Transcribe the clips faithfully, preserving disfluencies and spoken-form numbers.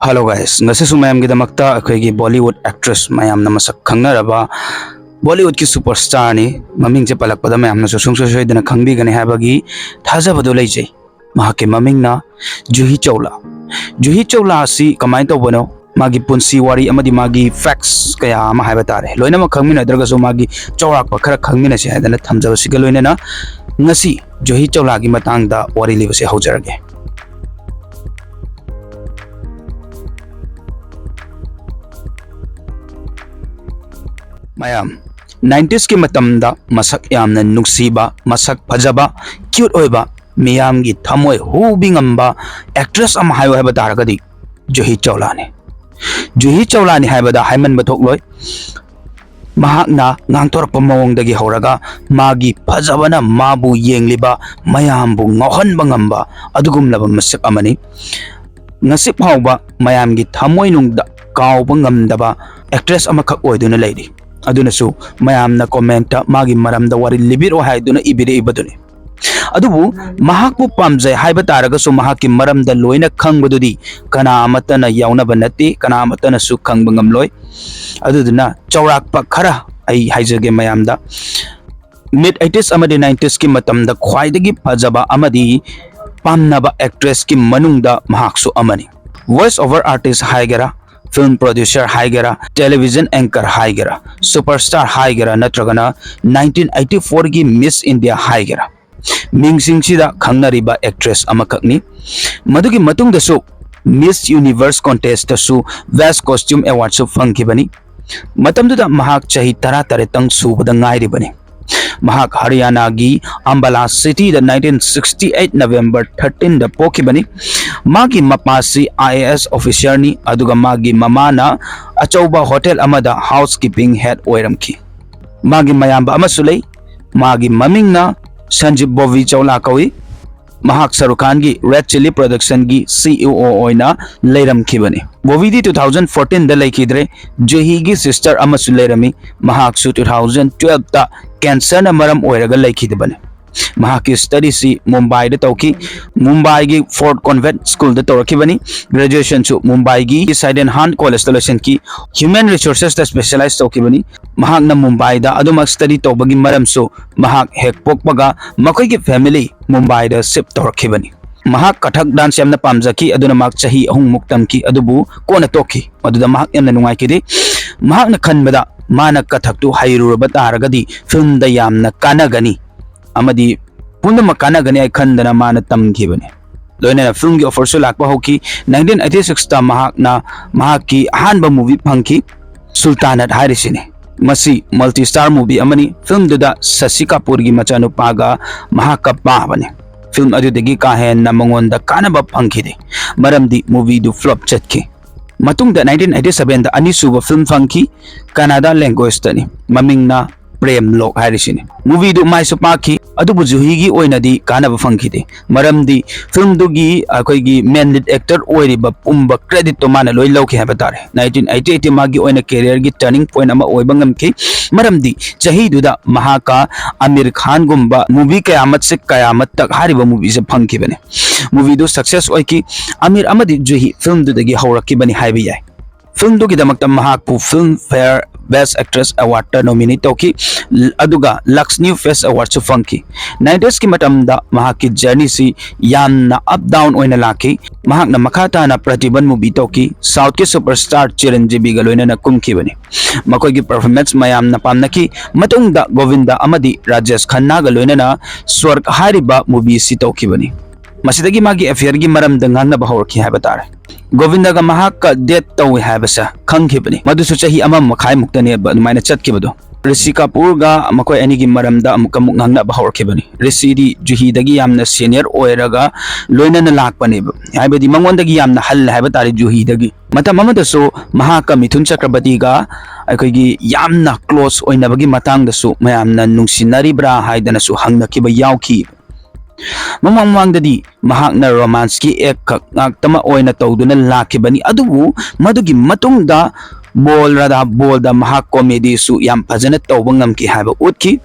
Hello guys, ꯉꯁꯤꯁꯨ ꯃꯌꯥꯝꯒꯤꯗꯃꯛꯇ ꯑꯩꯈꯣꯏꯒꯤ Bollywood actress, ꯃꯌꯥꯝꯅ ꯃꯁꯛ ꯈꯪꯅꯔꯕ Bollywoodꯀꯤ superstarꯅꯤ꯫ ꯃꯃꯤꯡꯁꯦ ꯄꯜꯂꯛꯄꯗ ꯃꯌꯥꯝꯅꯁꯨ ꯁꯨꯡꯁꯣꯏ ꯁꯣꯏꯗꯅ ꯈꯪꯕꯤꯒꯅꯤ ꯍꯥꯏꯕꯒꯤ ꯊꯥꯖꯕꯗꯨ ꯂꯩꯖꯩ꯫ ꯃꯍꯥꯛꯀꯤ ꯃꯃꯤꯡꯅ ꯖꯨꯍꯤ ꯆꯧꯂꯥ꯫ ꯖꯨꯍꯤ ꯆꯧꯂꯥ ꯑꯁꯤ ꯀꯃꯥꯏꯅ ꯇꯧꯕꯅꯣ, ꯃꯥꯒꯤ ꯄꯨꯟꯁꯤ ꯋꯥꯔꯤ ꯑꯃꯗꯤ ꯃꯥꯒꯤ facts ꯀꯌꯥ ꯑꯃ ꯍꯥꯏꯕ ꯇꯥꯔꯦ, ꯂꯣꯏꯅꯃꯛ ꯈꯪꯃꯤꯟꯅꯗ꯭ꯔꯒꯁꯨ ꯃꯥꯒꯤ ꯆꯥꯎꯔꯥꯛꯄ ꯈꯔ ꯈꯪꯃꯤꯟꯅꯁꯤ ꯍꯥꯏꯗꯅ ꯊꯝꯖꯕꯁꯤꯒ ꯂꯣꯏꯅꯅ ꯉꯁꯤ ꯖꯨꯍꯤ ꯆꯧꯂꯥꯒꯤ ꯃꯇꯥꯡꯗ ꯋꯥꯔꯤ ꯂꯤꯕꯁꯦ ꯍꯧꯖꯔꯒꯦ꯫ ꯃꯌꯥꯝ, ꯅꯥꯏꯟꯇꯤꯁꯀꯤ ꯃꯇꯝꯗ ꯃꯁꯛ ꯌꯥꯝꯅ ꯅꯨꯡꯁꯤꯕ, ꯃꯁꯛ ꯐꯖꯕ, cute ꯑꯣꯏꯕ, ꯃꯤꯌꯥꯝꯒꯤ ꯊꯃꯣꯏ ꯍꯨꯕꯤ ꯉꯝꯕ actress ꯑꯃ ꯍꯥꯏꯌꯨ ꯍꯥꯏꯕ ꯇꯥꯔꯒꯗꯤ ꯖꯨꯍꯤ ꯆꯧꯂꯥꯅꯤ꯫ ꯖꯨꯍꯤ ꯆꯧꯂꯥꯅꯤ ꯍꯥꯏꯕꯗ ꯍꯥꯏꯃꯟꯕ ꯊꯣꯛꯂꯣꯏ꯫ ꯃꯍꯥꯛꯅ ꯉꯥꯡꯊꯣꯔꯛꯄ ꯃꯑꯣꯡꯗꯒꯤ ꯍꯧꯔꯒ ꯃꯥꯒꯤ ꯐꯖꯕꯅ ꯃꯥꯕꯨ ꯌꯦꯡꯂꯤꯕ ꯃꯌꯥꯝꯕꯨ ꯉꯥꯎꯍꯟꯕ ꯉꯝꯕ ꯑꯗꯨꯒꯨꯝꯂꯕ ꯃꯁꯛ ꯑꯃꯅꯤ꯫ ꯉꯁꯤ ꯐꯥꯎꯕ ꯃꯌꯥꯝꯒꯤ ꯊꯃꯣꯏꯅꯨꯡꯗ ꯀꯥꯎꯕ ꯉꯝꯗꯕ actress ꯑꯃꯈꯛ ꯑꯣꯏꯗꯨꯅ ꯂꯩꯔꯤ꯫ ꯑꯗꯨꯅꯁꯨ ꯃꯌꯥꯝꯅ commentꯇ ꯃꯥꯒꯤ ꯃꯔꯝꯗ ꯋꯥꯔꯤ ꯂꯤꯕꯤꯔꯛꯑꯣ ꯍꯥꯏꯗꯨꯅ ꯏꯕꯤꯔꯛꯏꯕꯗꯨꯅꯤ꯫ ꯑꯗꯨꯕꯨ ꯃꯍꯥꯛꯄꯨ ꯄꯥꯝꯖꯩ ꯍꯥꯏꯕ ꯇꯥꯔꯒꯁꯨ ꯃꯍꯥꯛꯀꯤ ꯃꯔꯝꯗ ꯂꯣꯏꯅ ꯈꯪꯕꯗꯨꯗꯤ ꯀꯅꯥ ꯑꯃꯠꯇꯅ ꯌꯥꯎꯅꯕ ꯅꯠꯇꯦ, ꯀꯅꯥ ꯑꯃꯠꯇꯅꯁꯨ ꯈꯪꯕ ꯉꯝꯂꯣꯏ꯫ ꯑꯗꯨꯗꯨꯅ ꯆꯥꯎꯔꯥꯛꯄ ꯈꯔ ꯑꯩ ꯍꯥꯏꯖꯒꯦ ꯃꯌꯥꯝꯗ꯫ Mid eighties ꯑꯃꯗꯤ ꯅꯥꯏꯟꯇꯤꯁꯀꯤ ꯃꯇꯝꯗ ꯈ꯭ꯋꯥꯏꯗꯒꯤ ꯐꯖꯕ ꯑꯃꯗꯤ ꯄꯥꯝꯅꯕ actressꯀꯤ ꯃꯅꯨꯡꯗ ꯃꯍꯥꯛꯁꯨ ꯑꯃꯅꯤ꯫ Voice over artist ꯍꯥꯏꯒꯦꯔꯥ, film producer ꯍꯥꯏꯒꯦꯔꯥ, television anchor ꯍꯥꯏꯒꯦꯔꯥ, superstar ꯍꯥꯏꯒꯦꯔꯥ, ꯅꯠꯇ꯭ꯔꯒꯅ nineteen eighty fourꯒꯤ Miss India ꯍꯥꯏꯒꯦꯔꯥ, ꯃꯤꯡꯁꯤꯡꯁꯤꯗ ꯈꯪꯅꯔꯤꯕ actress ꯑꯃꯈꯛꯅꯤ꯫ ꯃꯗꯨꯒꯤ ꯃꯇꯨꯡꯗꯁꯨ Miss Universe contestꯇꯁꯨ Best Costume Awardꯁꯨ ꯐꯪꯈꯤꯕꯅꯤ꯫ ꯃꯇꯝꯗꯨꯗ ꯃꯍꯥꯛ ꯆꯍꯤ ꯇꯔꯥꯇꯔꯦꯠꯇꯪ ꯁꯨꯕꯗ ꯉꯥꯏꯔꯤꯕꯅꯤ꯫ ꯃꯍꯥꯛ ꯍꯔꯤꯌꯥꯅꯥꯒꯤ Ambala cityꯗ nineteen sixty eight November thirteenꯗ ꯄꯣꯛꯈꯤꯕꯅꯤ꯫ ꯃꯥꯒꯤ ꯃꯄꯥꯁꯤ I A S officerꯅꯤ, ꯑꯗꯨꯒ ꯃꯥꯒꯤ ꯃꯃꯥꯅ ꯑꯆꯧꯕ hotel ꯑꯃꯗ housekeeping head ꯑꯣꯏꯔꯝꯈꯤ꯫ ꯃꯥꯒꯤ ꯃꯌꯥꯝꯕ ꯑꯃꯁꯨ ꯂꯩ꯫ ꯃꯥꯒꯤ ꯃꯃꯤꯡꯅ ꯁꯟꯖꯤꯕ ꯕꯣꯕꯤ ꯆꯧꯂꯥ ꯀꯧꯏ꯫ ꯃꯍꯥꯛ ꯁꯔꯨꯈ ꯈꯥꯟꯒꯤ Red Chilli Productionꯒꯤ C E O ꯑꯣꯏꯅ ꯂꯩꯔꯝꯈꯤꯕꯅꯤ꯫ ꯕꯣꯕꯤꯗꯤ two thousand fourteenꯗ ꯂꯩꯈꯤꯗ꯭ꯔꯦ꯫ ꯖꯨꯍꯤꯒꯤ sister ꯑꯃꯁꯨ ꯂꯩꯔꯝꯃꯤ꯫ ꯃꯍꯥꯛꯁꯨ two thousand twelveꯇ cancerꯅ ꯃꯔꯝ ꯑꯣꯏꯔꯒ ꯂꯩꯈꯤꯗꯕꯅꯤ꯫ ꯃꯍꯥꯛꯀꯤ ꯁ꯭ꯇꯗꯤꯁꯤ ꯃꯨꯝꯕꯥꯏꯗ ꯇꯧꯈꯤ꯫ ꯃꯨꯝꯕꯥꯏꯒꯤ ꯐꯣꯔꯠ ꯀꯣꯟꯚꯦꯟꯠ ꯁ꯭ꯀꯨꯜꯗ ꯇꯧꯔꯛꯈꯤꯕꯅꯤ꯫ ꯒ꯭ꯔꯦꯖꯨꯑꯦꯁꯟꯁꯨ ꯃꯨꯝꯕꯥꯏꯒꯤ ꯁꯥꯏꯗꯦꯟ ꯍꯥꯟ ꯀꯣꯂꯦꯖꯇ ꯂꯣꯏꯁꯤꯟꯈꯤ꯫ ꯍ꯭ꯌꯨꯃꯦꯟ ꯔꯤꯁꯣꯔꯁꯦꯁꯇ ꯁ꯭ꯄꯦꯁꯦꯂꯥꯏꯁ ꯇꯧꯈꯤꯕꯅꯤ꯫ ꯃꯍꯥꯛꯅ ꯃꯨꯝꯕꯥꯏꯗ ꯑꯗꯨꯃꯛ ꯁ꯭ꯇꯗꯤ ꯇꯧꯕꯒꯤ ꯃꯔꯝꯁꯨ ꯃꯍꯥꯛ ꯍꯦꯛ ꯄꯣꯛꯄꯒ ꯃꯈꯣꯏꯒꯤ ꯐꯦꯃꯤꯂꯤ ꯃꯨꯝꯕꯥꯏꯗ ꯁꯤꯐ ꯇꯧꯔꯛꯈꯤꯕꯅꯤ꯫ ꯃꯍꯥꯛ ꯀꯊꯛ ꯗꯥꯟꯁ ꯌꯥꯝꯅ ꯄꯥꯝꯖꯈꯤ, ꯑꯗꯨꯅ ꯃꯍꯥꯛ ꯆꯍꯤ ꯑꯍꯨꯝꯃꯨꯛ ꯇꯝꯈꯤ, ꯑꯗꯨꯕꯨ ꯀꯣꯟꯅ ꯇꯣꯛꯈꯤ꯫ ꯃꯗꯨꯗ ꯃꯍꯥꯛ ꯌꯥꯝꯅ ꯅꯨꯡꯉꯥꯏꯈꯤꯗꯦ꯫ ꯃꯍꯥꯛꯅ ꯈꯟꯕꯗ ꯃꯥꯅ ꯀꯊꯛꯇꯨ ꯍꯩꯔꯨꯔꯕ ꯇꯥꯔꯒꯗꯤ ꯐꯤꯜꯝꯗ ꯌꯥꯝꯅ ꯀꯥꯟꯅꯒꯅꯤ ꯑꯃꯗꯤ ꯄꯨꯝꯅꯃꯛ ꯀꯥꯟꯅꯒꯅꯤ ꯍꯥꯏ ꯈꯟꯗꯅ ꯃꯥꯅ ꯇꯝꯈꯤꯕꯅꯤ꯫ ꯂꯣꯏꯅꯅ ꯐꯤꯜꯝꯒꯤ ꯑꯣꯐꯔꯁꯨ ꯂꯥꯛꯄ ꯍꯧꯈꯤ꯫ ꯅꯥꯏꯟꯇꯤꯟ ꯑꯩꯠꯇꯤ ꯁꯤꯛꯁꯇ ꯃꯍꯥꯛꯅ ꯃꯍꯥꯛꯀꯤ ꯑꯍꯥꯟꯕ ꯃꯨꯚꯤ ꯐꯪꯈꯤ, ꯁꯨꯜꯇꯥꯅꯠ ꯍꯥꯏꯔꯤꯁꯤꯅꯤ꯫ ꯃꯁꯤ ꯃꯜꯇꯤ ꯁ꯭ꯇꯥꯔ ꯃꯨꯚꯤ ꯑꯃꯅꯤ꯫ ꯐꯤꯜꯝꯗꯨꯗ ꯁꯁꯤ ꯀꯥꯄꯨꯔꯒꯤ ꯃꯆꯥꯅꯨꯄꯥꯒ ꯃꯍꯥꯛꯀ ꯄꯥꯕꯅꯤ꯫ ꯐꯤꯜꯝ ꯑꯗꯨꯗꯒꯤ ꯀꯥ ꯍꯦꯟꯅ ꯃꯉꯣꯟꯗ ꯀꯥꯟꯅꯕ ꯐꯪꯈꯤꯗꯦ, ꯃꯔꯝꯗꯤ ꯃꯨꯚꯤꯗꯨ ꯐ꯭ꯂꯣꯞ ꯆꯠꯈꯤ꯫ ꯃꯇꯨꯡꯗ ꯅꯥꯏꯟꯇꯤꯟ ꯑꯩꯠꯇꯤ ꯁꯚꯦꯟꯗ ꯑꯅꯤꯁꯨꯕ ꯐꯤꯜꯝ ꯐꯪꯈꯤ, ꯀꯅꯥꯗꯥ ꯂꯦꯡꯒ꯭ꯋꯦꯖꯇꯅꯤ, ꯃꯃꯤꯡꯅ ꯄ꯭ꯔꯦꯝ ꯂꯣꯛ ꯍꯥꯏꯔꯤꯁꯤꯅꯤ꯫ ꯃꯨꯚꯤꯗꯨ ꯃꯥꯏꯁꯨ ꯄꯥꯛꯈꯤ, ꯑꯗꯨꯕꯨ ꯖꯨꯍꯤꯒꯤ ꯑꯣꯏꯅꯗꯤ ꯀꯥꯟꯅꯕ ꯐꯪꯈꯤꯗꯦ, ꯃꯔꯝꯗꯤ ꯐꯤꯜꯝꯗꯨꯒꯤ ꯑꯩꯈꯣꯏꯒꯤ ꯃꯦꯟ ꯂꯤꯗ ꯑꯦꯛꯇꯔ ꯑꯣꯏꯔꯤꯕ ꯄꯨꯝꯕ ꯀ꯭ꯔꯦꯗꯤꯠꯇꯣ ꯃꯥꯅ ꯂꯣꯏ ꯂꯧꯈꯤ ꯍꯥꯏꯕ ꯇꯥꯔꯦ꯫ ꯅꯥꯏꯟꯇꯤꯟ ꯑꯩꯠꯇꯤ ꯑꯩꯠꯇꯤ ꯃꯥꯒꯤ ꯑꯣꯏꯅ ꯀꯦꯔꯤꯌꯔꯒꯤ ꯇꯔꯅꯤꯡ ꯄꯣꯏꯟꯠ ꯑꯃ ꯑꯣꯏꯕ ꯉꯝꯈꯤ, ꯃꯔꯝꯗꯤ ꯆꯍꯤꯗꯨꯗ ꯃꯍꯥꯛꯀ ꯑꯃꯤꯔ ꯈꯥꯟꯒꯨꯝꯕ ꯃꯨꯚꯤ ꯀꯌꯥꯃꯠꯁꯦ ꯀꯌꯥꯃꯠꯇꯛ ꯍꯥꯏꯔꯤꯕ ꯃꯨꯚꯤꯁꯦ ꯐꯪꯈꯤꯕꯅꯤ꯫ ꯃꯨꯚꯤꯗꯨ ꯁꯛꯁꯦꯁ ꯑꯣꯏꯈꯤ꯫ ꯑꯃꯤꯔ ꯑꯃꯗꯤ ꯖꯨꯍꯤ ꯐꯤꯜꯝꯗꯨꯗꯒꯤ ꯍꯧꯔꯛꯈꯤꯕꯅꯤ ꯍꯥꯏꯕ ꯌꯥꯏ꯫ ꯐꯤꯜꯝꯗꯨꯒꯤꯗꯃꯛꯇ ꯃꯍꯥꯛꯄꯨ ꯐꯤꯜꯝ ꯐꯦꯌꯔ ꯕꯦꯁ ꯑꯦꯛꯇ꯭ꯔꯦꯁ ꯑꯦꯋꯥꯔꯗꯇ ꯅꯣꯃꯤꯅꯦꯠ ꯇꯧꯈꯤ, ꯑꯗꯨꯒ ꯂꯛꯁꯅꯤ ꯐꯦꯁ ꯑꯦꯋꯥꯔꯗꯁꯨ ꯐꯪꯈꯤ꯫ ꯅꯥꯏꯟꯇꯤꯁꯀꯤ ꯃꯇꯝꯗ ꯃꯍꯥꯛꯀꯤ ꯖꯔꯅꯤꯁꯤ ꯌꯥꯝꯅ ꯑꯞ ꯗꯥꯎꯟ ꯑꯣꯏꯅ ꯂꯥꯛꯈꯤ꯫ ꯃꯍꯥꯛꯅ ꯃꯈꯥ ꯇꯥꯅ ꯄ꯭ꯔꯇꯤꯕꯟ ꯃꯨꯚꯤ ꯇꯧꯈꯤ, ꯁꯥꯎꯠꯀꯤ ꯁꯨꯄꯔꯁ꯭ꯇꯥꯔ ꯆꯤꯔꯟꯖꯤꯕꯤꯒ ꯂꯣꯏꯅꯅ ꯀꯨꯝꯈꯤꯕꯅꯤ꯫ ꯃꯈꯣꯏꯒꯤ ꯄꯔꯐꯣꯔꯃꯦꯟꯁ ꯃꯌꯥꯝꯅ ꯄꯥꯝꯅꯈꯤ꯫ ꯃꯇꯨꯡꯗ ꯒꯣꯕꯤꯟꯗ ꯑꯃꯗꯤ ꯔꯥꯖꯦꯁ ꯈꯟꯅꯥꯒ ꯂꯣꯏꯅꯅ ꯁ꯭ꯋꯔꯒ ꯍꯥꯏꯔꯤꯕ ꯃꯨꯚꯤꯁꯤ ꯇꯧꯈꯤꯕꯅꯤ꯫ ꯃꯁꯤꯗꯒꯤ ꯃꯥꯒꯤ ꯑꯦꯐꯤꯌꯔꯒꯤ ꯃꯔꯝꯗ ꯉꯥꯡꯅꯕ ꯍꯧꯔꯛꯈꯤ ꯍꯥꯏꯕ ꯇꯥꯔꯦ꯫ ꯒꯣꯕꯤꯟꯗꯒ ꯃꯍꯥꯛꯀ ꯗꯦꯠ ꯇꯧꯏ ꯍꯥꯏꯕꯁꯦ ꯈꯪꯈꯤꯕꯅꯤ꯫ ꯃꯗꯨꯁꯨ ꯆꯍꯤ ꯑꯃ ꯃꯈꯥꯏꯃꯨꯛꯇꯅꯦꯕ ꯑꯗꯨꯃꯥꯏꯅ ꯆꯠꯈꯤꯕꯗꯣ꯫ ꯔꯤꯁꯤ ꯀꯥꯄꯨꯔꯒ ꯃꯈꯣꯏ ꯑꯅꯤꯒꯤ ꯃꯔꯝꯗ ꯑꯃꯨꯛ ꯑꯃꯨꯛ ꯉꯥꯡꯅꯕ ꯍꯧꯔꯛꯈꯤꯕꯅꯤ꯫ ꯔꯤꯁꯤꯗꯤ ꯖꯨꯍꯤꯗꯒꯤ ꯌꯥꯝꯅ ꯁꯦꯅꯤꯌꯔ ꯑꯣꯏꯔꯒ ꯂꯣꯏꯅꯅ ꯂꯥꯛꯄꯅꯦꯕ, ꯍꯥꯏꯕꯗꯤ ꯃꯉꯣꯟꯗꯒꯤ ꯌꯥꯝꯅ ꯍꯜꯂꯦ ꯍꯥꯏꯕ ꯇꯥꯔꯦ ꯖꯨꯍꯤꯗꯒꯤ꯫ ꯃꯇꯝ ꯑꯃꯗꯁꯨ ꯃꯍꯥꯛꯀ ꯃꯤꯊꯨꯟ ꯆꯀ꯭ꯔꯕꯇꯤꯒ ꯑꯩꯈꯣꯏꯒꯤ ꯌꯥꯝꯅ ꯀ꯭ꯂꯣꯁ ꯑꯣꯏꯅꯕꯒꯤ ꯃꯇꯥꯡꯗꯁꯨ ꯃꯌꯥꯝꯅ ꯅꯨꯡꯁꯤꯅꯔꯤꯕ꯭ꯔꯥ ꯍꯥꯏꯗꯅꯁꯨ ꯍꯪꯅꯈꯤꯕ ꯌꯥꯎꯈꯤ꯫ ꯃꯃꯥꯡ ꯃꯃꯥꯡꯗꯗꯤ ꯃꯍꯥꯛꯅ ꯔꯣꯃꯥꯟꯁꯀꯤ ꯑꯦꯛ ꯈꯛ ꯉꯥꯛꯇꯃꯛ ꯑꯣꯏꯅ ꯇꯧꯗꯨꯅ ꯂꯥꯛꯈꯤꯕꯅꯤ, ꯑꯗꯨꯕꯨ ꯃꯗꯨꯒꯤ ꯃꯇꯨꯡꯗ ꯕꯣꯜ ꯔꯥꯙꯥ ꯕꯣꯜꯗ ꯃꯍꯥꯛ ꯀꯣꯃꯦꯗꯤꯁꯨ ꯌꯥꯝ ꯐꯖꯅ ꯇꯧꯕ ꯉꯝꯈꯤ ꯍꯥꯏꯕ ꯎꯠꯈꯤ꯫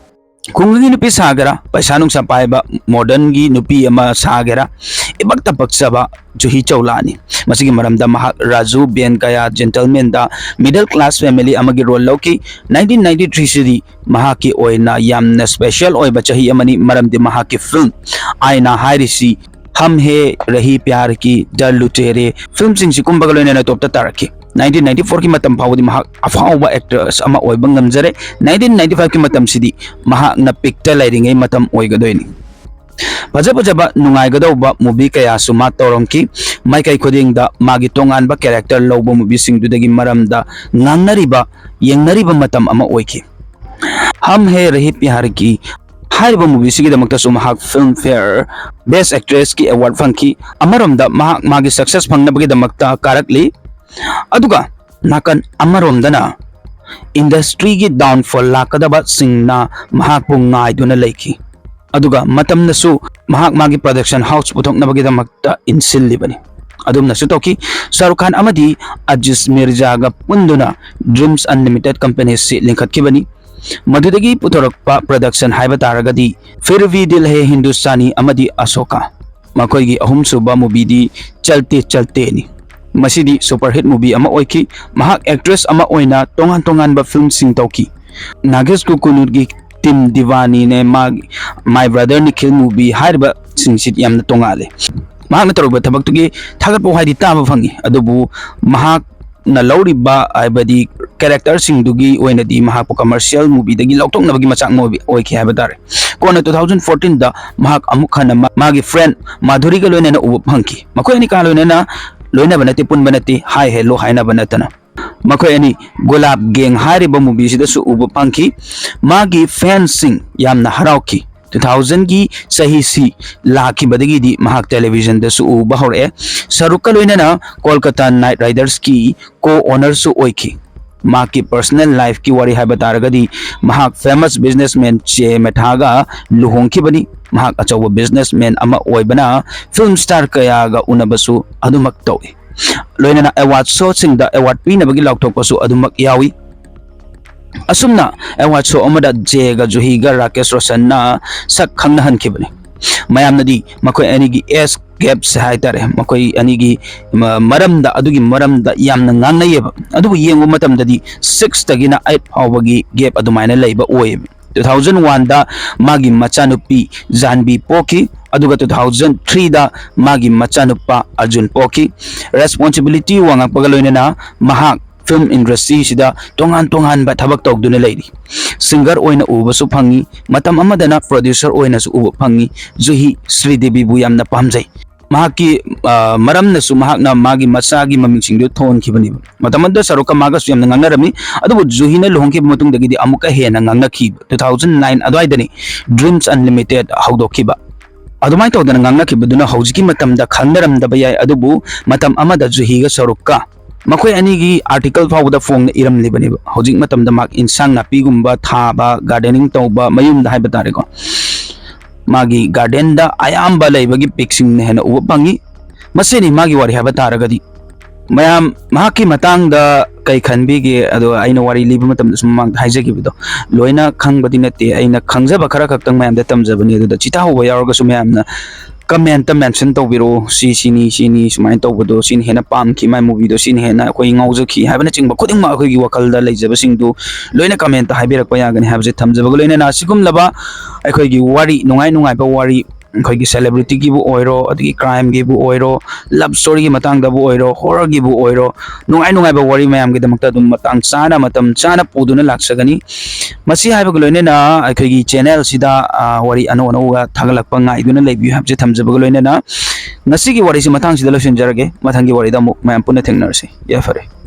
ꯈꯨꯡꯒꯪꯒꯤ ꯅꯨꯄꯤ ꯁꯥꯒꯦꯔꯥ, ꯄꯩꯁꯥ ꯅꯨꯡꯁꯥ ꯄꯥꯏꯕ modernꯒꯤ ꯅꯨꯄꯤ ꯑꯃ ꯁꯥꯒꯦꯔꯥ, ꯏꯄꯛꯇ ꯄꯛꯆꯕ ꯖꯨꯍꯤ ꯆꯧꯂꯥꯅꯤ꯫ ꯃꯁꯤꯒꯤ ꯃꯔꯝꯗ ꯃꯍꯥꯛ ꯔꯥꯖꯨ ꯕꯦꯟ ꯀꯌꯥ ꯖꯦꯟꯇꯜꯃꯦꯟꯗ middle class family ꯑꯃꯒꯤ role ꯂꯧꯈꯤ꯫ ꯅꯥꯏꯟꯇꯤꯟ ꯅꯥꯏꯟꯇꯤ ꯊ꯭ꯔꯤꯁꯤꯗꯤ ꯃꯍꯥꯛꯀꯤ ꯑꯣꯏꯅ ꯌꯥꯝꯅ special ꯑꯣꯏꯕ ꯆꯍꯤ ꯑꯃꯅꯤ, ꯃꯔꯝꯗꯤ ꯃꯍꯥꯛꯀꯤ film ꯑꯥꯏꯅꯥ ꯍꯥꯏꯔꯤꯁꯤ ꯍꯝ ꯍꯦ ꯔꯍꯤ ꯄ꯭ꯌꯥꯔ ꯀꯤ, ꯗꯔ ꯂꯨꯇꯦꯔꯦ filmꯁꯤꯡꯁꯤ ꯀꯨꯝꯕꯒ ꯂꯣꯏꯅꯅ ꯇꯣꯞꯇ ꯇꯥꯔꯛꯈꯤ꯫ ꯅꯥꯏꯟꯇꯤꯟ ꯅꯥꯏꯟꯇꯤ ꯐꯣꯔꯒꯤ ꯃꯇꯝ ꯐꯥꯎꯕꯗꯤ ꯃꯍꯥꯛ ꯑꯐꯥꯎꯕ actress ꯑꯃ ꯑꯣꯏꯕ ꯉꯝꯖꯔꯦ꯫ ꯅꯥꯏꯟꯇꯤꯟ ꯅꯥꯏꯟꯇꯤ ꯐꯥꯏꯚꯀꯤ ꯃꯇꯝꯁꯤꯗꯤ ꯃꯍꯥꯛꯅ peakꯇ ꯂꯩꯔꯤꯉꯩ ꯃꯇꯝ ꯑꯣꯏꯒꯗꯣꯏꯅꯤ꯫ ꯐꯖ ꯐꯖꯕ ꯅꯨꯡꯉꯥꯏꯒꯗꯧꯕ movie ꯀꯌꯥꯁꯨ ꯃꯥ ꯇꯧꯔꯝꯈꯤ꯫ ꯃꯥꯏꯀꯩ ꯈꯨꯗꯤꯡꯗ ꯃꯥꯒꯤ ꯇꯣꯉꯥꯟꯕ character ꯂꯧꯕ movieꯁꯤꯡꯗꯨꯗꯒꯤ ꯃꯔꯝꯗ ꯉꯥꯡꯅꯔꯤꯕ, ꯌꯦꯡꯅꯔꯤꯕ ꯃꯇꯝ ꯑꯃ ꯑꯣꯏꯈꯤ꯫ ꯍꯝ ꯍꯦ ꯔꯍꯤ ꯄ꯭ꯌꯥꯔ ꯀꯤ ꯍꯥꯏꯔꯤꯕ movieꯁꯤꯒꯤꯗꯃꯛꯇꯁꯨ ꯃꯍꯥꯛ Filmfare Best Actressꯀꯤ award ꯐꯪꯈꯤ꯫ ꯑꯃꯔꯣꯝꯗ ꯃꯍꯥꯛ ꯃꯥꯒꯤ success ꯐꯪꯅꯕꯒꯤꯗꯃꯛꯇ ꯀꯥꯔꯛꯂꯤ, ꯑꯗꯨꯒ ꯅꯥꯀꯟ ꯑꯃꯔꯣꯝꯗꯅ industryꯒꯤ downfall ꯂꯥꯛꯀꯗꯕꯁꯤꯡꯅ ꯃꯍꯥꯛꯄꯨ ꯉꯥꯏꯗꯨꯅ ꯂꯩꯈꯤ꯫ ꯑꯗꯨꯒ ꯃꯇꯝꯅꯁꯨ ꯃꯍꯥꯛ ꯃꯥꯒꯤ production house ꯄꯨꯊꯣꯛꯅꯕꯒꯤꯗꯃꯛꯇ ꯏꯟꯁꯤꯜꯂꯤꯕꯅꯤ꯫ ꯑꯗꯨꯝꯅꯁꯨ ꯇꯧꯈꯤ꯫ ꯁꯥꯔꯨꯈ ꯈꯥꯟ ꯑꯃꯗꯤ ꯑꯖꯤꯖ ꯃꯤꯔꯖꯥꯒ ꯄꯨꯟꯗꯨꯅ Dreams Unlimited companyꯁꯤ ꯂꯤꯡꯈꯠꯈꯤꯕꯅꯤ꯫ ꯃꯗꯨꯗꯒꯤ ꯄꯨꯊꯣꯔꯛꯄ production ꯍꯥꯏꯕ ꯇꯥꯔꯒꯗꯤ ꯐꯤꯔ ꯚꯤ ꯗꯤꯜ ꯍꯦ ꯍꯤꯟꯗꯨꯁꯇꯥꯅꯤ ꯑꯃꯗꯤ ꯑꯁꯣꯀꯥ꯫ ꯃꯈꯣꯏꯒꯤ ꯑꯍꯨꯝꯁꯨꯕ movieꯗꯤ ꯆꯜꯇꯦ ꯆꯜꯇꯦꯅꯤ꯫ ꯃꯁꯤꯗꯤ superhit movie ꯑꯃ ꯑꯣꯏꯈꯤ꯫ ꯃꯍꯥꯛ actress ꯑꯃ ꯑꯣꯏꯅ ꯇꯣꯉꯥꯟ ꯇꯣꯉꯥꯟꯕ filmꯁꯤꯡ ꯇꯧꯈꯤ꯫ ꯅꯥꯒꯦꯁ ꯀꯨꯀꯨꯅꯨꯔꯒꯤ ꯇꯤꯝ ꯗꯤꯋꯥꯅꯤꯅꯦ, ꯃꯥꯒꯤ My Brother Nikhil movie ꯍꯥꯏꯔꯤꯕꯁꯤꯡꯁꯤ ꯌꯥꯝꯅ ꯇꯣꯉꯥꯜꯂꯦ꯫ ꯃꯍꯥꯛꯅ ꯇꯧꯔꯤꯕ ꯊꯕꯛꯇꯨꯒꯤ ꯊꯥꯒꯠꯄ ꯋꯥꯍꯩꯗꯤ ꯇꯥꯕ ꯐꯪꯉꯤ, ꯑꯗꯨꯕꯨ ꯃꯍꯥꯛꯅ ꯂꯧꯔꯤꯕ, ꯍꯥꯏꯕꯗꯤ characterꯁꯤꯡꯗꯨꯒꯤ ꯑꯣꯏꯅꯗꯤ ꯃꯍꯥꯛꯄꯨ commercial movieꯗꯒꯤ ꯂꯧꯊꯣꯛꯅꯕꯒꯤ ꯃꯆꯥꯛ ꯑꯃ ꯑꯣꯏꯕ-, ꯑꯣꯏꯈꯤ ꯍꯥꯏꯕ ꯇꯥꯔꯦ꯫ ꯀꯣꯟꯅ two thousand fourteenꯗ ꯃꯍꯥꯛ ꯑꯃꯨꯛ ꯍꯟꯅ ꯃꯥ-, ꯃꯥꯒꯤ friend ꯃꯥꯙꯨꯔꯤꯒ ꯂꯣꯏꯅꯅ ꯎꯕ ꯐꯪꯈꯤ꯫ ꯃꯈꯣꯏ ꯑꯅꯤ ꯀꯥ ꯂꯣꯏꯅꯅ ꯂꯣꯏꯅꯕ ꯅꯠꯇꯦ, ꯄꯨꯟꯕ ꯅꯠꯇꯦ, hi hello ꯍꯥꯏꯅꯕ ꯅꯠꯇꯅ꯫ ꯃꯈꯣꯏ ꯑꯅꯤ ꯒꯨꯂꯥꯕ ꯒꯦꯡ ꯍꯥꯏꯔꯤꯕ movieꯁꯤꯗꯁꯨ ꯎꯕ ꯐꯪꯈꯤ꯫ ꯃꯥꯒꯤ fanꯁꯤꯡ ꯌꯥꯝꯅ ꯍꯔꯥꯎꯈꯤ꯫ Two thousandꯒꯤ ꯆꯍꯤꯁꯤ ꯂꯥꯛꯈꯤꯕꯗꯒꯤꯗꯤ ꯃꯍꯥꯛ televisionꯗꯁꯨ ꯎꯕ ꯍꯧꯔꯛꯑꯦ꯫ ꯁꯥꯔꯨꯈꯀ ꯂꯣꯏꯅꯅ ꯀꯣꯜꯀꯇꯥ Knight Ridersꯀꯤ co-ownerꯁꯨ ꯑꯣꯏꯈꯤ꯫ ꯃꯍꯥꯛꯀꯤ personal lifeꯀꯤ ꯋꯥꯔꯤ ꯍꯥꯏꯕ ꯇꯥꯔꯒꯗꯤ ꯃꯍꯥꯛ famous businessman ꯆꯦ ꯃꯦꯊꯥꯒ ꯂꯨꯍꯣꯡꯈꯤꯕꯅꯤ꯫ ꯃꯍꯥꯛ ꯑꯆꯧꯕ businessman ꯑꯃ ꯑꯣꯏꯕꯅ film star ꯀꯌꯥꯒ ꯎꯅꯕꯁꯨ ꯑꯗꯨꯃꯛ ꯇꯧꯏ꯫ ꯂꯣꯏꯅꯅ award showꯁꯤꯡꯗ award ꯄꯤꯅꯕꯒꯤ ꯂꯥꯎꯊꯣꯛꯄꯁꯨ ꯑꯗꯨꯃꯛ ꯌꯥꯎꯏ꯫ ꯑꯁꯨꯝꯅ ꯑꯦꯋꯥꯔꯗ ꯁꯣ ꯑꯃꯗ ꯖꯦꯒ ꯖꯨꯍꯤꯒ ꯔꯥꯀꯦꯁ ꯔꯣꯁꯟꯅ ꯁꯛ ꯈꯪꯅꯍꯟꯈꯤꯕꯅꯤ꯫ ꯃꯌꯥꯝꯅꯗꯤ ꯃꯈꯣꯏ ꯑꯅꯤꯒꯤ ꯑꯦꯖ ꯒꯦꯞꯁ ꯍꯥꯏꯇꯥꯔꯦ, ꯃꯈꯣꯏ ꯑꯅꯤꯒꯤ ꯃ-, ꯃꯔꯝꯗ, ꯑꯗꯨꯒꯤ ꯃꯔꯝꯗ ꯌꯥꯝꯅ ꯉꯥꯡꯅꯩꯌꯦꯕ꯫ ꯑꯗꯨꯕꯨ ꯌꯦꯡꯕ ꯃꯇꯝꯗꯗꯤ ꯁꯤꯛꯁꯇꯒꯤꯅ ꯑꯩꯠ ꯐꯥꯎꯕꯒꯤ ꯒꯦꯞ ꯑꯗꯨꯃꯥꯏꯅ ꯂꯩꯕ ꯑꯣꯏꯌꯦꯕ꯫ ꯇꯨ ꯊꯥꯎꯖꯟ ꯋꯥꯟꯗ ꯃꯥꯒꯤ ꯃꯆꯥꯅꯨꯄꯤ ꯖꯥꯟꯕꯤ ꯄꯣꯛꯈꯤ, ꯑꯗꯨꯒ ꯇꯨ ꯊꯥꯎꯖꯟ ꯊ꯭ꯔꯤꯗ ꯃꯥꯒꯤ ꯃꯆꯥꯅꯨꯄꯥ ꯑꯔꯖꯨꯟ ꯄꯣꯛꯈꯤ꯫ ꯔꯦꯁꯄꯣꯟꯁꯤꯕꯤꯂꯤꯇꯤ ꯋꯥꯡꯉꯛꯄꯒ ꯂꯣꯏꯅꯅ ꯃꯍꯥꯛ ꯐꯤꯜꯝ ꯏꯟꯗꯁꯇ꯭ꯔꯤꯁꯤꯗ ꯇꯣꯉꯥꯟ ꯇꯣꯉꯥꯟꯕ ꯊꯕꯛ ꯇꯧꯗꯨꯅ ꯂꯩꯔꯤ꯫ ꯁꯤꯡꯒꯔ ꯑꯣꯏꯅ ꯎꯕꯁꯨ ꯐꯪꯉꯤ, ꯃꯇꯝ ꯑꯃꯗꯅ ꯄ꯭ꯔꯣꯗ꯭ꯌꯨꯁꯔ ꯑꯣꯏꯅꯁꯨ ꯎꯕ ꯐꯪꯉꯤ꯫ ꯖꯨꯍꯤ ꯁ꯭ꯔꯤꯗꯦꯕꯤꯕꯨ ꯌꯥꯝꯅ ꯄꯥꯝꯖꯩ꯫ ꯃꯍꯥꯛꯀꯤ, ꯑ, ꯃꯔꯝꯅꯁꯨ ꯃꯍꯥꯛꯅ ꯃꯥꯒꯤ ꯃꯆꯥꯒꯤ ꯃꯃꯤꯡꯁꯤꯡꯗꯨ ꯊꯣꯟꯈꯤꯕꯅꯦꯕ꯫ ꯃꯇꯝ ꯑꯗꯨꯗ ꯁꯥꯔꯨꯈ ꯃꯥꯒꯁꯨ ꯌꯥꯝꯅ ꯉꯥꯡꯅꯔꯝꯃꯤ, ꯑꯗꯨꯕꯨ ꯖꯨꯍꯤꯅ ꯂꯨꯍꯣꯡꯈꯤꯕ ꯃꯇꯨꯡꯗꯒꯤꯗꯤ ꯑꯃꯨꯛꯀ ꯍꯦꯟꯅ ꯉꯥꯡꯅꯈꯤꯕ꯫ ꯇꯨ ꯊꯥꯎꯖꯟ ꯅꯥꯏꯟ ꯑꯗꯨꯋꯥꯏꯗꯅꯤ ꯗ꯭ꯔꯤꯝꯁ ꯑꯟꯂꯤꯃꯤꯇꯦꯠ ꯍꯧꯗꯣꯛꯈꯤꯕ꯫ ꯑꯗꯨꯃꯥꯏꯅ ꯇꯧꯗꯅ ꯉꯥꯡꯅꯈꯤꯕꯗꯨꯅ ꯍꯧꯖꯤꯛꯀꯤ ꯃꯇꯝꯗ ꯈꯪꯅꯔꯝꯗꯕ ꯌꯥꯏ, ꯑꯗꯨꯕꯨ ꯃꯇꯝ ꯑꯃꯗ ꯖꯨꯍꯤꯒ ꯁꯥꯔꯨꯈꯀ ꯃꯈꯣꯏ ꯑꯅꯤꯒꯤ ꯑꯥꯔꯇꯤꯀꯜ ꯐꯥꯎꯕꯗ ꯐꯣꯡꯅ ꯏꯔꯝꯂꯤꯕꯅꯦꯕ꯫ ꯍꯧꯖꯤꯛ ꯃꯇꯝꯗ ꯃꯍꯥꯛ ꯏꯟꯁꯥꯡ ꯅꯥꯄꯤꯒꯨꯝꯕ ꯊꯥꯕ, ꯒꯥꯔꯗꯦꯅꯤꯡ ꯇꯧꯕ, ꯃꯌꯨꯝꯗ ꯍꯥꯏꯕ ꯇꯥꯔꯦꯀꯣ, ꯃꯥꯒꯤ ꯒꯥꯔꯗꯦꯟꯗ ꯑꯌꯥꯝꯕ ꯂꯩꯕꯒꯤ ꯄꯤꯛꯁꯤꯡꯅ ꯍꯦꯟꯅ ꯎꯕ ꯐꯪꯉꯤ꯫ ꯃꯁꯤꯅꯤ ꯃꯥꯒꯤ ꯋꯥꯔꯤ ꯍꯥꯏꯕ ꯇꯥꯔꯒꯗꯤ꯫ ꯃꯌꯥꯝ ꯃꯍꯥꯛꯀꯤ ꯃꯇꯥꯡꯗ ꯀꯩ ꯈꯟꯕꯤꯒꯦ? ꯑꯗꯣ ꯑꯩꯅ ꯋꯥꯔꯤ ꯂꯤꯕ ꯃꯇꯝꯗꯁꯨ ꯃꯃꯥꯡꯗ ꯍꯥꯏꯖꯈꯤꯕꯗꯣ, ꯂꯣꯏꯅ ꯈꯪꯕꯗꯤ ꯅꯠꯇꯦ, ꯑꯩꯅ ꯈꯪꯖꯕ ꯈꯔ ꯈꯛꯇꯪ ꯃꯌꯥꯝꯗ ꯇꯝꯖꯕꯅꯤ꯫ ꯑꯗꯨꯗ ꯆꯤꯊꯍꯧꯕ ꯌꯥꯎꯔꯒꯁꯨ ꯃꯌꯥꯝꯅ ꯀꯃꯦꯟꯇ ꯃꯦꯟꯁꯟ ꯇꯧꯕꯤꯔꯛꯑꯣ, "ꯁꯤ, ꯁꯤꯅꯤ, ꯁꯤꯅꯤ, ꯁꯨꯃꯥꯏꯅ ꯇꯧꯕꯗꯣ, ꯁꯤꯅ ꯍꯦꯟꯅ ꯄꯥꯝꯈꯤ, ꯃꯥꯏ ꯃꯨꯚꯤꯗꯣ ꯁꯤꯅ ꯍꯦꯟꯅ ꯑꯩꯈꯣꯏ ꯉꯥꯎꯖꯈꯤ" ꯍꯥꯏꯕꯅꯆꯤꯡꯕ ꯈꯨꯗꯤꯡꯃꯛ ꯑꯩꯈꯣꯏꯒꯤ ꯋꯥꯈꯜꯗ ꯂꯩꯖꯕꯁꯤꯡꯗꯨ ꯂꯣꯏꯅ ꯀꯃꯦꯟꯇ ꯍꯥꯏꯕꯤꯔꯛꯄ ꯌꯥꯒꯅꯤ ꯍꯥꯏꯕꯁꯦ ꯊꯝꯖꯕꯒ ꯂꯣꯏꯅꯅ, ꯑꯁꯤꯒꯨꯝꯂꯕ ꯑꯩꯈꯣꯏꯒꯤ ꯋꯥꯔꯤ, ꯅꯨꯡꯉꯥꯏ ꯅꯨꯡꯉꯥꯏꯕ ꯋꯥꯔꯤ, ꯑꯩꯈꯣꯏꯒꯤ ꯁꯦꯂꯦꯕ꯭ꯔꯤꯇꯤꯒꯤꯕꯨ ꯑꯣꯏꯔꯣ, ꯑꯗꯒꯤ ꯀ꯭ꯔꯥꯏꯝꯒꯤꯕꯨ ꯑꯣꯏꯔꯣ, ꯂꯞ ꯁ꯭ꯇꯣꯔꯤꯒꯤ ꯃꯇꯥꯡꯗꯕꯨ ꯑꯣꯏꯔꯣ, ꯍꯣꯔꯔꯒꯤꯕꯨ ꯑꯣꯏꯔꯣ, ꯅꯨꯡꯉꯥꯏ ꯅꯨꯡꯉꯥꯏꯕ ꯋꯥꯔꯤ ꯃꯌꯥꯝꯒꯤꯗꯃꯛꯇ ꯑꯗꯨꯝ ꯃꯇꯥꯡ ꯆꯥꯅ, ꯃꯇꯝ ꯆꯥꯅ ꯄꯨꯗꯨꯅ ꯂꯥꯛꯆꯒꯅꯤ꯫ ꯃꯁꯤ ꯍꯥꯏꯕꯒ ꯂꯣꯏꯅꯅ ꯑꯩꯈꯣꯏꯒꯤ ꯆꯦꯅꯦꯜꯁꯤꯗ, ꯑ, ꯋꯥꯔꯤ ꯑꯅꯧ ꯑꯅꯧꯕ ꯊꯥꯒꯠꯂꯛꯄ ꯉꯥꯏꯗꯨꯅ ꯂꯩꯕꯤꯌꯨ ꯍꯥꯏꯕꯁꯦ ꯊꯝꯖꯕꯒ ꯂꯣꯏꯅꯅ, ꯉꯁꯤꯒꯤ ꯋꯥꯔꯤꯁꯤ ꯃꯇꯥꯡꯁꯤꯗ ꯂꯣꯏꯁꯤꯟꯖꯔꯒꯦ꯫ ꯃꯊꯪꯒꯤ ꯋꯥꯔꯤꯗ ꯑꯃꯨꯛ ꯃꯌꯥꯝ ꯄꯨꯟꯅ ꯊꯦꯡꯅꯔꯁꯤ꯫ ꯌꯥꯏꯐꯔꯦ꯫